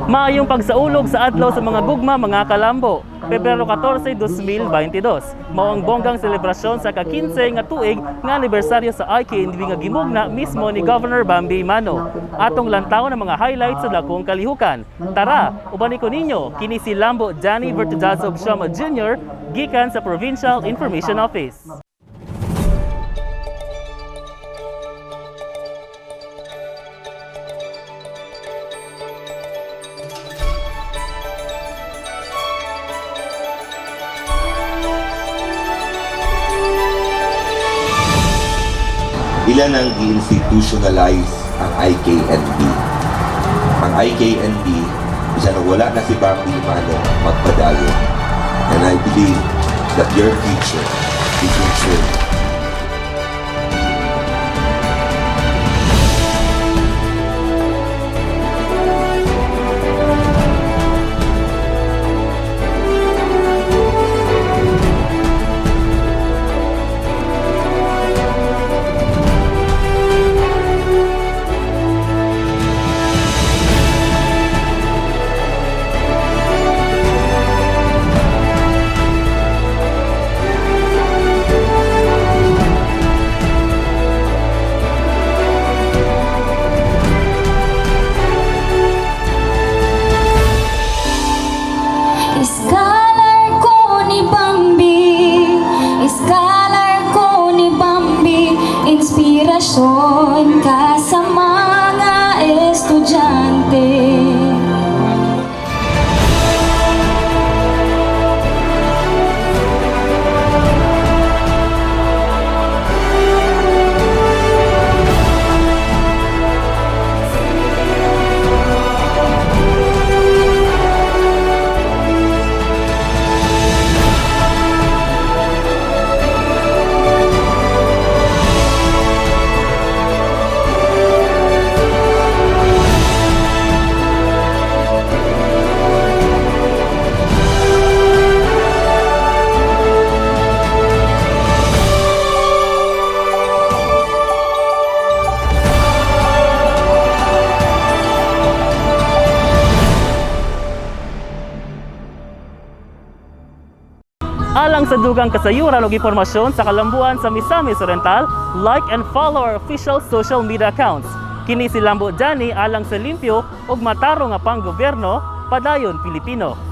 Maayong pagsaulog sa adlaw sa mga gugma, mga kalambo. Pebrero 14, 2022. Mao ang bonggang selebrasyon sa ka-15 nga tuig nga anibersaryo sa IKNB nga gimugna mismo ni Governor Bambi Mano. Atong lantawon ang mga highlights sa dakong kalihukan. Tara, ubani ko ninyo kini si Lambo Danny Vertudazo Obsioma Jr. gikan sa Provincial Information Office. Ilan ang gi-institutionalize ang IKNB. Ang IKNB, bisan wala na si Bambi Mano, magpadayon. And I believe that your future is insured. Iskalar ko ni Bambi, iskalar ko ni Bambi, inspirasyon ka sa mga estudyante. Alang sa dugang kasayuran ug impormasyon sa kalambuan sa Misamis Oriental, like and follow our official social media accounts. Kini si Lambo Danny alang sa limpyo ug matarong nga panggobyerno, padayon Pilipino.